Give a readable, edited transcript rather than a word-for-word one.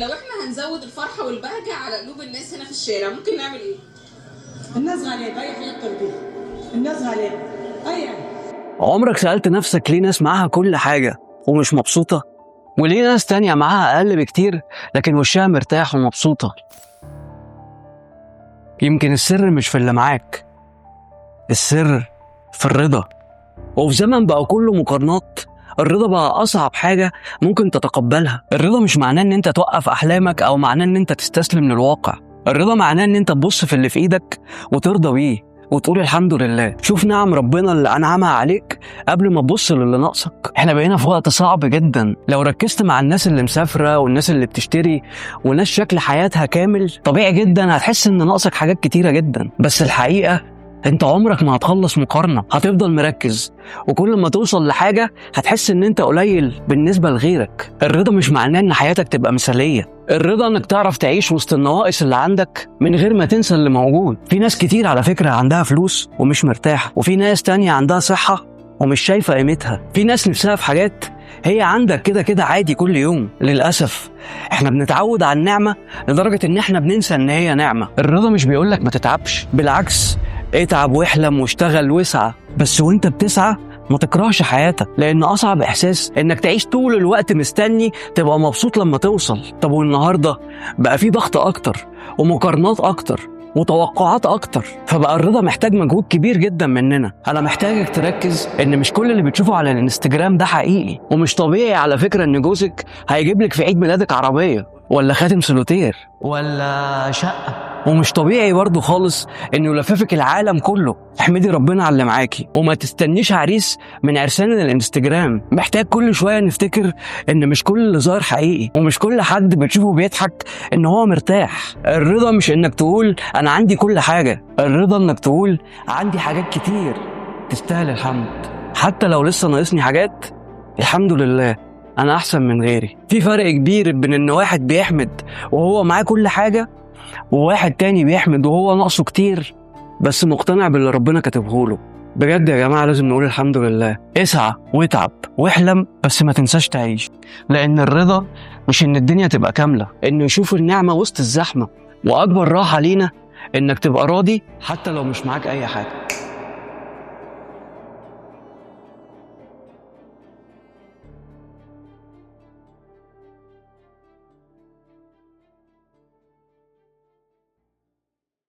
لو احنا هنزود الفرحة والبهجة على قلوب الناس هنا في الشارع ممكن نعمل ايه؟ الناس غلابة، اي حاجة بترضيها. الناس غلابة، اي حاجة. عمرك سألت نفسك ليه ناس معاها كل حاجة ومش مبسوطة؟ وليه ناس تانية معاها أقل بكتير لكن وشها مرتاح ومبسوطة؟ يمكن السر مش في اللي معاك، السر في الرضا. وفي زمن بقى كله مقارنات، الرضا بقى أصعب حاجة ممكن تتقبلها. الرضا مش معناه إن أنت توقف أحلامك أو معناه إن أنت تستسلم للواقع. الرضا معناه إن أنت تبص في اللي في إيدك وترضى بيه وتقول الحمد لله. شوف نعم ربنا اللي أنعمها عليك قبل ما تبص للي ناقصك. احنا بقينا في وقت صعب جدا، لو ركزت مع الناس اللي مسافرة والناس اللي بتشتري وناس شكل حياتها كامل، طبيعي جدا هتحس إن ناقصك حاجات كتيرة جدا. بس الحقيقة انت عمرك ما هتخلص مقارنة، هتفضل مركز، وكل ما توصل لحاجة هتحس ان انت قليل بالنسبة لغيرك. الرضا مش معناه ان حياتك تبقى مثالية، الرضا انك تعرف تعيش وسط النواقص اللي عندك من غير ما تنسى اللي موجود. في ناس كتير على فكرة عندها فلوس ومش مرتاحة، وفي ناس تانية عندها صحة ومش شايفة قيمتها، في ناس نفسها في حاجات هي عندك كده كده عادي كل يوم. للأسف احنا بنتعود على النعمة لدرجة ان احنا بننسى ان هي نعمة. الرضا مش بيقولك ما تتعبش، بالعكس اتعب واحلم واشتغل واسعى، بس وانت بتسعى ما تكرهش حياتك، لان اصعب احساس انك تعيش طول الوقت مستني تبقى مبسوط لما توصل. طب والنهارده بقى في ضغط اكتر ومقارنات اكتر وتوقعات اكتر، فبقى الرضا محتاج مجهود كبير جدا مننا. انا محتاجك تركز ان مش كل اللي بتشوفه على الانستجرام ده حقيقي، ومش طبيعي على فكرة ان جوزك هيجيب لك في عيد ميلادك عربية ولا خاتم سولوتير ولا شقه، ومش طبيعي برضه خالص انه يلففك العالم كله. احمدي ربنا على اللي معاكي وما تستنيش عريس من عرسان الانستجرام. محتاج كل شوية نفتكر ان مش كل اللي ظاهر حقيقي، ومش كل حد بتشوفه بيضحك ان هو مرتاح. الرضا مش انك تقول انا عندي كل حاجة، الرضا انك تقول عندي حاجات كتير تستاهل الحمد، حتى لو لسه ناقصني حاجات الحمد لله انا احسن من غيري. في فرق كبير بين ان واحد بيحمد وهو معاه كل حاجة، وواحد تاني بيحمد وهو ناقصه كتير بس مقتنع باللي ربنا كاتبه له. بجد يا جماعة لازم نقول الحمد لله. اسعى واتعب واحلم، بس ما تنساش تعيش، لأن الرضا مش إن الدنيا تبقى كاملة، إنه يشوف النعمة وسط الزحمة. وأكبر راحة لينا إنك تبقى راضي حتى لو مش معاك أي حاجة.